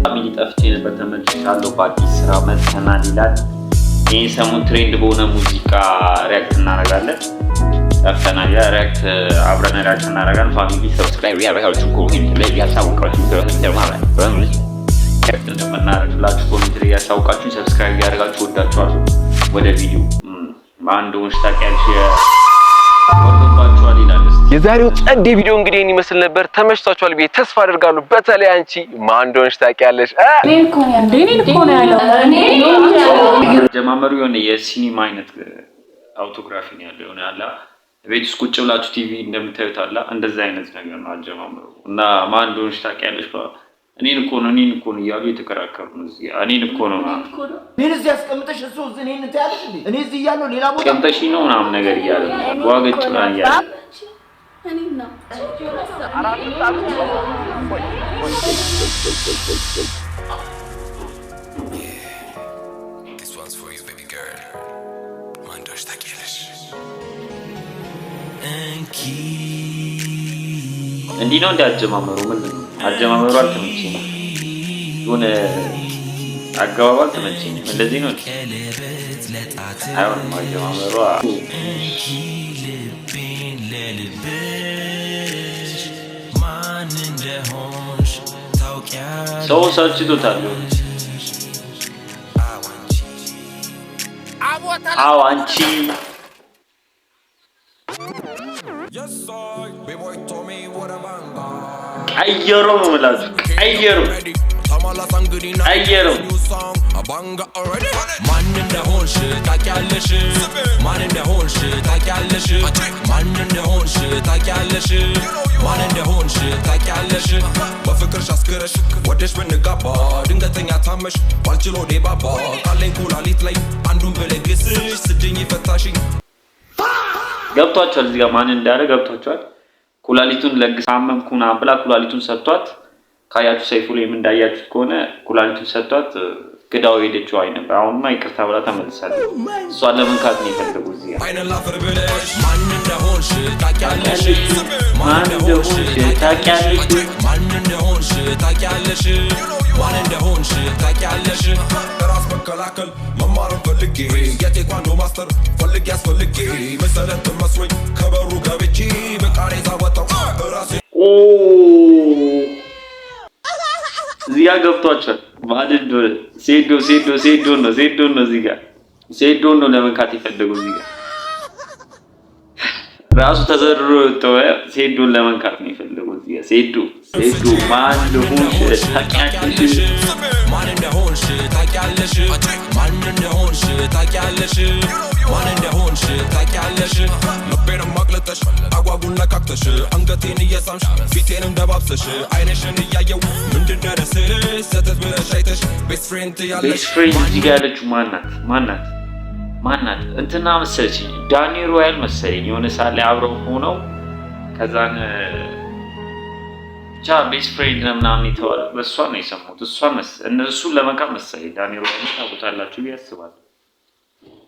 Family፣ ጠፍቼ ነበር፣ ተመልሻለሁ። በአዲስ ስራ መጥተናል ይላል። ይህ ሰሞን trend በሆነ ሙዚቃ react እናደርጋለን። ጠፍተናል ይላል። React አብረን react እናደርጋለን። Family፣ subscribe ያደረጋችሁ comment ላይ ያሳውቃችሁ react እንደምናደርግላችሁ comment ላይ ያሳውቃችሁ፣ subscribe ያደርጋችሁ። ወዳችኋለሁ። ወደ ቪዲዮ። ማን እንደሆንሽ ታውቂያለሽ ወርዶባችኋል ይላል። እስኪ የዛሬው ጸዴ ቪዲዮ እንግዲህ ይህን ይመስል ነበር። ተመችቷችኋል ብዬ ተስፋ አደርጋለሁ። በተለይ አንቺ ማን እንደሆንሽ ታውቂያለሽ እ? እኔን እኮ ነው ያለው። አጀማመሩ የሆነ የሲኒማ አይነት autography ነው ያለው። የሆነ ያለ ቤት ውስጥ ቁጭ ብላችሁ ቲቪ እንደምታዩት አላ እንደዛ አይነት ነገር ነው አጀማመሩ። እና ማን እንደሆንሽ ታውቂያለሽ፣ እኔን እኮ ነው፣ እኔን እኮ ነው እያሉ የተከራከሩ ነው። እዚህ እኔን እኮ ነው። እኔን እዚህ አስቀምጠሽ እሱ እዚህ እኔን ትያለሽ እንዴ? እኔ እዚህ እያለሁ ሌላ ቦታ ቀምጠሽ ነው ምናምን ነገር እያለ ነው። ዋገጭ ምናምን እያለ እኔን ነው። This one's for you, baby girl. ማን እንደሆንሽ ታውቂያለሽ። እንኪ። እንዲህ ነው እንደ አጀማመሩ። ምንድን ነው አጀማመሩ? አልተመቸኝም። የሆነ አገባቡ አልተመቸኝም። እንደዚህ ነው ቀለበት ለጣት አይሆንም አጀማመሩ። እንኪ ልቤን ለልብሽ ማን እንደሆንሽ ታውቂያለሽ። ሰው ሰልችቶታል። አዎ አንቺ። አዎ አንቺ። Yes, I. B-boy told me what a banger. ቀየረው ነው የምላችሁ። ቀየረው፣ ቀየረው። ማን እንደሆንሽ ታውቂያለሽ፣ ማን እንደሆንሽ ታውቂያለሽ፣ ማን እንደሆንሽ ታውቂያለሽ፣ ማን እንደሆንሽ ታውቂያለሽ። በፍቅርሽ አስክረሽ ወደሽ ብንጋባ ድንገተኛ ታመሽ ባልችሎ ዴባባ ካለኝ ኩላሊት ላይ አንዱን ብለግስሽ ስድኝ ፈታሽኝ። ገብቷቸዋል። እዚህ ጋር ማን እንዳለ ገብቷቸዋል። ኩላሊቱን ለግስ አመምኩ ምናምን ብላ ኩላሊቱን ሰጥቷት ካያችሁ ሰይፉ ላይም እንዳያችሁት ከሆነ ኩላሊቱን ሰጥቷት ክዳው ሄደችው። አይ ነበር። አሁንማ ይቅርታ ብላ ተመልሳለች። እሷን ለመንካት ነው የፈለጉ እዚህ ጋር። አይነ ላፈር ብለሽ ማን እንደሆንሽ ታውቂያለሽ፣ ማን እንደሆንሽ ታውቂያለሽ፣ ማን እንደሆንሽ ታውቂያለሽ፣ ማን እንደሆንሽ ታውቂያለሽ። ራስ መከላከል መማርን ፈልጌ የቴኳንዶ master ፈልጌ አስፈልጌ መሰረት መስሎኝ ከበሩ ገብቼ በቃሬዛ ወጣው ራሴ። ኦ፣ እዚህ ጋር ገብቷቸዋል። ማን እንደሆነ ሴዶ ሴዶ ሴዶ ነው፣ ሴዶ ነው፣ እዚህ ጋር ሴዶ ነው ለመንካት የፈለገው። እዚህ ጋር ራሱ ተዘርሮ ወጥቶ ሴዶን ለመንካት ነው የፈለገው። እዚህ ጋር ሴዶ ሴዶ ማን እንደሆንሽ ታውቂያለሽ። ማን እንደሆንሽ ታውቂያለሽ፣ ማን እንደሆንሽ ታውቂያለሽ፣ ማን እንደሆንሽ ታውቂያለሽ። ልቤንም አቅልጠሽ አጓጉን ነካክተሽ አንገቴን እየሳምሽ ፊቴንም ደባብሰሽ አይንሽን እያየው ምንድን ነው ስልሽ ሰተት ብለሽ አይተሽ best friend ያለሽ። Best friend እዚህ ጋር ያለችው ማናት? ማናት? ማናት? እንትና መሰለችኝ፣ ዳኒ ሮያል መሰለኝ። የሆነ ሰዓት ላይ አብረው ሆነው ከዛን ብቻ best friend ነው ምናምን የተባለ በእሷ ነው የሰማሁት። እሷ እነሱን ለመንካት መሰለኝ። ዳኒ ሮያል ታውቁታላችሁ ብዬ አስባለሁ።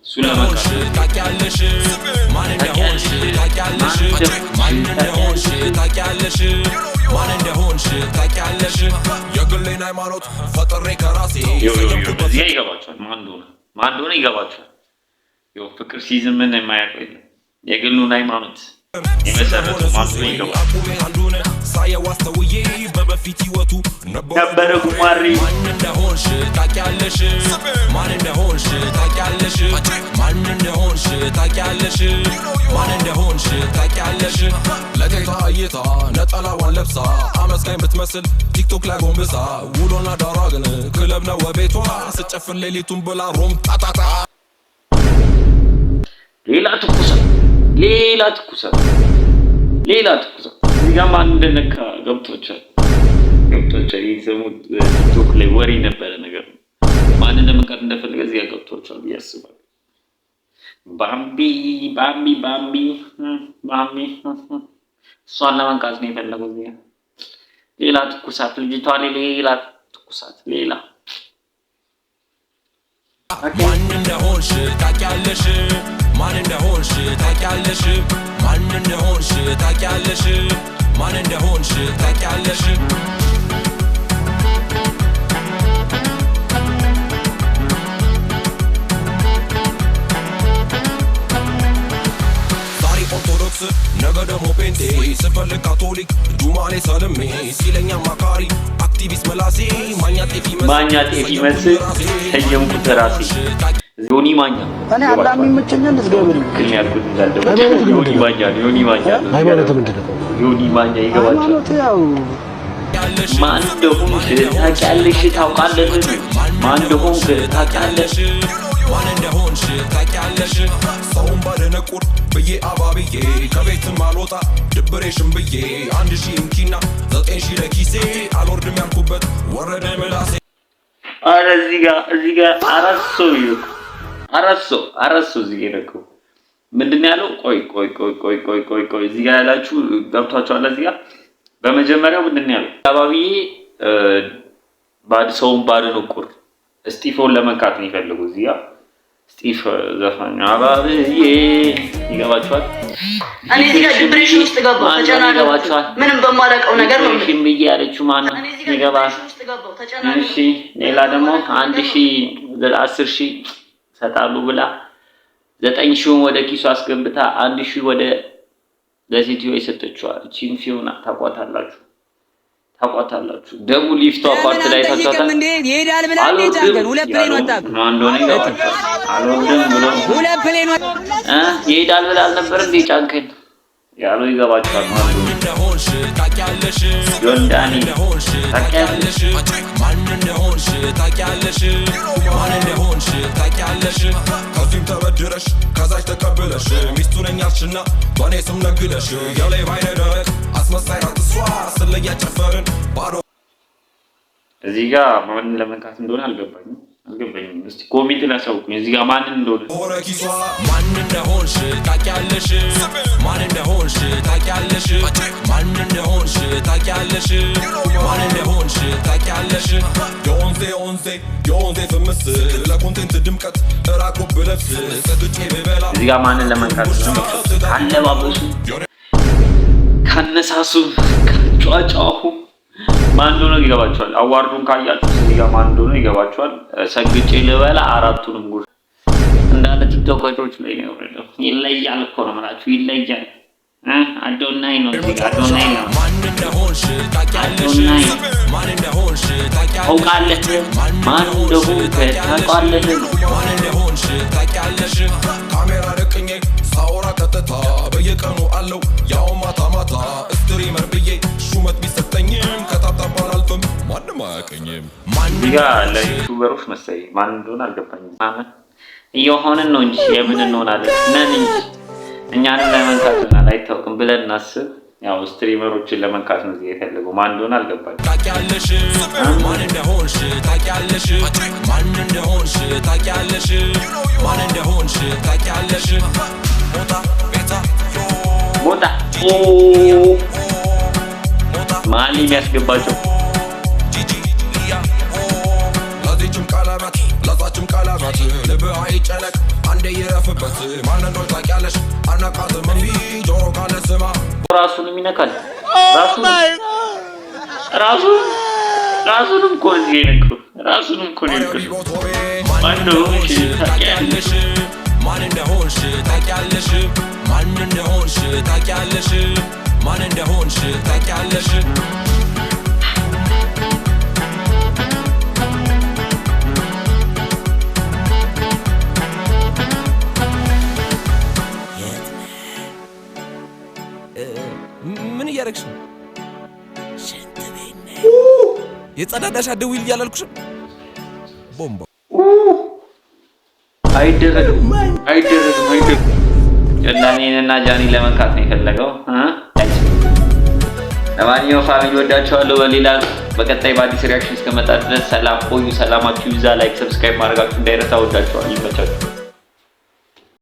እሱን ለመንካት ታውቂያለሽ፣ ማን እንደሆንሽ ታውቂያለሽ፣ ማን እንደሆንሽ ታውቂያለሽ፣ ማን እንደሆንሽ ታውቂያለሽ። የግሌን ሃይማኖት ፈጥሬ ከራሴ ይኸው ይኸው ይኸው እዚህ ጋር ይገባቸዋል። ማን እንደሆነ፣ ማን እንደሆነ ይገባቸዋል። ይኸው ፍቅር ሲዝም ምን የማያውቀው የለም። የግሉን ሃይማኖት የመሰረተው ማን እንደሆነ ይገባል። አቁሜ አንዱን ሳየው አስተውዬ በበፊት ህይወቱ ነበረ ጉማሬ። ማን እንደሆንሽ ታውቂያለሽ፣ ማን እንደሆንሽ ታውቂያለሽ፣ ማን እንደሆንሽ ታውቂያለሽ፣ ማን እንደሆንሽ ታውቂያለሽ። ለጌታ እይታ ነጠላዋን ለብሳ አመስጋኝ ብትመስል ቲክቶክ ላይ ጎንብሳ ውሎና ዳሯ ግን ክለብ ነው ቤቷ ስጨፍር ሌሊቱን ብላ ሮም ጣጣጣ። ሌላ ትኩሳት፣ ሌላ ትኩሳት፣ ሌላ ትኩሳት። እዚህ ጋር ማን እንደነካ ገብቶቻል፣ ገብቶቻል። ይህ ሰሞን ቲክቶክ ላይ ወሬ ነበረ ነገር ነው። ማን እንደመንካት እንደፈለገ እዚህ ጋር ገብቶቻል ብዬ አስባለሁ። ባምቢ ባምቢ ባምቢ ባምቢ እሷን ለመንካት ነው የፈለገው። እዚህ ጋር ሌላ ትኩሳት፣ ልጅቷ ላይ ሌላ ትኩሳት፣ ሌላ ማን እንደሆንሽ ታውቂያለሽ፣ ማን እንደሆንሽ ታውቂያለሽ፣ ማን እንደሆንሽ ታውቂያለሽ፣ ማን እንደሆንሽ ታውቂያለሽ። ስፈልግ ካቶሊክ ዱማሌ ሰልሜ ሲለኝ አማካሪ አክቲቪስት መላሴ ማኛ ጤፍ ይመስል ማኛ ጤፍ ይመስል ሰየምኩት ራሴ። ዮኒ ማኛ። እኔ አላህ የሚመቸኛል፣ እግዚአብሔር። ትክክል ነው ያልኩት እንዳለ ዮኒ ማኛ ነው። ዮኒ ማኛ ነው። ሃይማኖት ምንድን ነው? ዮኒ ማኛ ይገባቸዋል። ሃይማኖት ያው ማን እንደሆንክ ታውቂያለሽ፣ ታውቃለህ። ማን እንደሆንክ ታውቂያለሽ። ማን እንደሆንሽ ታውቂያለሽ። ሰውን ባደነቁር ብዬ አባብዬ ከቤትም አልወጣ ድብሬሽን ብዬ 1000 እንኪና 9000 ለኪሴ አልወርድም ያልኩበት ወረደ ምላሴ። አረ እዚህ ጋር አራት ሰው ይልኩ፣ አራት ሰው እዚህ ጋር የነካው ምንድን ነው ያለው? ቆይ ቆይ ቆይ ቆይ ቆይ ቆይ ቆይ፣ እዚህ ጋር ያላችሁ ገብቷችኋል? እዚህ ጋር በመጀመሪያው ምንድን ነው ያለው? አባብዬ ባድ ሰውን ባድንቁር እስጢፎን ለመንካት ነው የፈለገው። እዚህ ጋር እስጢፍ ዘፋኝ አባብዬ ይገባችኋል? እኔ እዚህ ጋር depression ውስጥ ገባሁ። ማን ነው ተጨናነኩ። ይገባችኋል? ምንም በማላውቀው ነገር ነው። Depression ብዬ ያለችው ማን ነው? እኔ እዚህ ጋር ይገባል። Depression ውስጥ ገባሁ። ተጨናነኩ። እሺ፣ ሌላ ደግሞ 1000 10,000 ሰጣሉ ብላ 9000ውን ወደ ኪሱ አስገብታ 1000 ወደ ለሴትዮ የሰጠችዋል። እቺን ፊዮና ታቋታላችሁ፣ ታቋታላችሁ። ደግሞ ሊፍቷ part ላይ ታጫታ እንዴ ይሄዳል ብላ እንዴ ጫንከን ሁለት plane ወጣ። ማን እንደሆነ ይገባችኋል። አልወርድም ብሎ ሁለት plane ወጣ። ይሄዳል ብላ አልነበር እንዴ ጫንከን ያለው ይገባችኋል ማለት ነው። እንደሆንሽ ታውቂያለሽ። ጆን ዳኒ እንደሆንሽ ታውቂያለሽ። ማን እንደሆንሽ ታውቂያለሽ። ማን እንደሆንሽ ታውቂያለሽ። ከዚህም ተበድረሽ ከዛች ተቀብለሽ ሚስቱ ነኝ አልሽና በእኔ ስም ነግደሽ የሌባ አይነ ደረቅ አስመሳይ ናት እሷ ስለያ ጨፈርን ባዶ እዚህ ጋር ማንን ለመንካት እንደሆነ አልገባኝም። እስቲ comment ላይ አሳውቁኝ እዚህ ጋር ማንን እንደሆነ። ሆነ ኪሷ። ማን እንደሆንሽ ታውቂያለሽ። ማን እንደሆንሽ ታውቂያለሽ። ማን እንደሆንሽ ታውቂያለሽ። ማን እንደሆንሽ ታውቂያለሽ። የወንዜ ወንዜ የወንዜ ፍምስ ለ content ድምቀት እራቁ ብለብስ ሰግጬ ብበላ እዚህ ጋር ማንን ለመንካት እንደሆነ ካለባበሱ፣ ካነሳሱ፣ ካጯጯሁ ማን እንደሆነ ይገባቸዋል። Award ኡን ካያችሁ እዚህ ጋር ማን እንደሆነ ይገባቸዋል። ሰግጬ ልበላ አራቱንም ጉር እንዳለ ቲክቶከሮች ላይ ነው የወረደው። ይለያል እኮ ነው የምላችሁ፣ ይለያል። አዶናይ ነው እዚህ ጋር አዶናይ ነው። ማን እንደሆንሽ ታውቂያለሽ። አዶናይ። ማን እንደሆንሽ ታውቂያለሽ። ታውቃለህ፣ ማን እንደሆንክ ታውቃለህ። ማን እንደሆንሽ ታውቂያለሽ። ካሜራ ደቅኜ ሳወራ ቀጥታ በየቀኑ አለው ያው ማታ ማታ streamer ብዬ ሹመት ቢሰጠኝም ከ tap tap አላልፍም ማንም አያቀኝም። ማን እዚህ ጋር ለ YouTuber ኦች መሰለኝ፣ ማን እንደሆነ አልገባኝም። ማመን እየሆንን ነው እንጂ የምን እንሆናለን ነን እንጂ እኛንም ለመንካት ይሆናል አይታወቅም ብለን እናስብ። ያው streamer ኦችን ለመንካት ነው እዚህ የፈለገው፣ ማን እንደሆነ አልገባኝም። ታውቂያለሽ። ማን እንደሆንሽ ታውቂያለሽ። ማን እንደሆንሽ ታውቂያለሽ። ማን እንደሆንሽ ታውቂያለሽ። ሞጣ ቤታ ዮ ሞጣ ኦ ሞጣ መሀል የሚያስገባቸው ጂጂ ሊያ ኦ ለዚችም ቀለበት ለዛችም ቀለበት ልብህ አይጨነቅ አንዴ ይረፍበት። ማን እንደሆን ታውቂያለሽ። አናቃትም እምቢ ጆሮ ካለ ስማ። ራሱንም ይነካል። ራሱን ራሱን ራሱንም እኮ እዚህ የነካው፣ ራሱንም እኮ ነው የነካው። ማን እንደሆንሽ ታውቂያለሽ። ማን እንደሆንሽ ታውቂያለሽ። ማን እንደሆንሽ ታውቂያለሽ። ማን እንደሆንሽ ታውቂያለሽ። ምን እያደረግሽ ነው? የጸዳዳሽ አትደውይልኝ አላልኩሽም? ቦምባ። አይደረግም፣ አይደረግም፣ አይደረግም። ጆን ጃኒ ለመንካት ነው የፈለገው እ? ለማንኛውም family ወዳችኋለሁ። በሌላ በቀጣይ በአዲስ reaction እስከመጣ ድረስ ሰላም ቆዩ። ሰላማችሁ ይብዛ። Like፣ subscribe ማድረጋችሁ እንዳይረሳ። ወዳችኋለሁ። ይመቻችሁ።